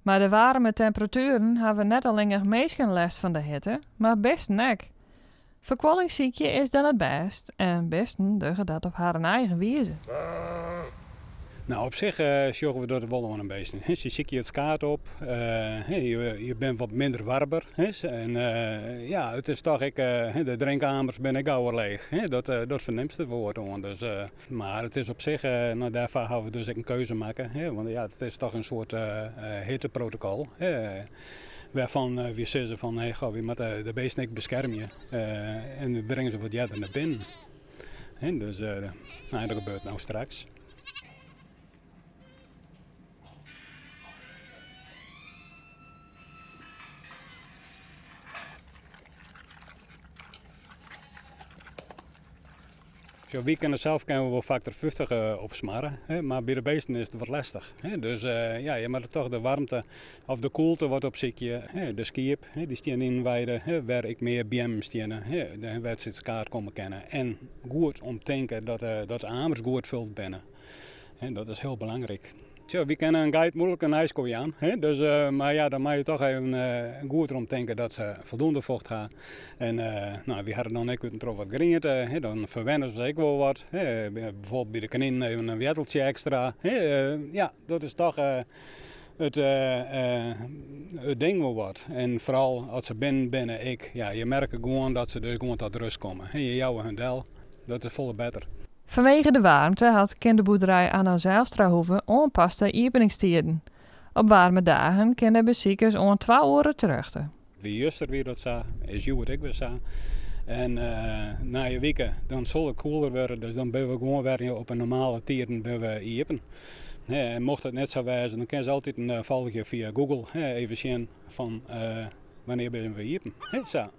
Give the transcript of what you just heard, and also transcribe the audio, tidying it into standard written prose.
Mei de waarme temperatueren hawwe net allinnich minsken lêst fan de hitte, mar bisten ek. Ferkuolling sykje is dan it bêst en bisten dogge dat op harren eigen wize. Nou, op sich sjogge we dat wol oan de bisten. Se sykje it skaad op, je binne wat minder warber. En ja, it is toch ek, de drinkamers binne gauwer leech. Dat fernimst der wol wat oan. Dus, mar it is op sich, no dêrfoar hawwe we dus ek in keuze makke. Want ja, it is toch in soart hitteprotokol. Wêrfan wy sizze fan, hey, goh, wy moatte de bisten ek beskermje. En we bringe se wat earder nei binnen. Dus nou, dat gebeurt no straks. Sjoch, wy kinne sels kinne we wol faktor 50 opsmarre, hè, mar by de beesten is it wat lestich. Hè. Dus ja, je moatte toch de waarmte of de koelte wat opsykje. Hè. De skiep, hè, dy stean yn in weide, hè, wêr ek mear beammen steane, hè, wêr't se it skaad komme kinne. En goed om tinke dat, dat de amers goed fuld binne. Hè, dat is hiel belangryk. Tsja, wy kinne in geit muoilik in ijsko jaan, hè? Dus, mar ja, dan moatte je toch even goed derom tinke dat se foldoende focht ha. En no, wy hawwe dan ek út en troch wat griente, hè? Dan ferwenne se ek wol wat. Hè? Bijvoorbeeld by de kninen even in wjetteltsje ekstra. Hè? Ja, dat is toch it, it ding wol wat. En foaral as se binnen binne ek, ja, je merke gewoan dat se dus gewoan tot rust komme. Hè? Je jouwe hun del, dat is folle better. Fanwege de waarmte hat kinderboerderij Anna Zijlstrahoeve oanpaste iepeningstiden. Op waarme dagen kinne besikers oant twa oere terjochte. Wie juster wie dat sa, is hjoed ek wer sa. En nije wike dan sil it koeler wurde, dus dan binne we gewoan wer op 'e normale tiden binne we iepen. En mocht it net sa wêze, dan kinne se altyd folgje fia Google, even sjen fan wannear binne we iepen. Sa.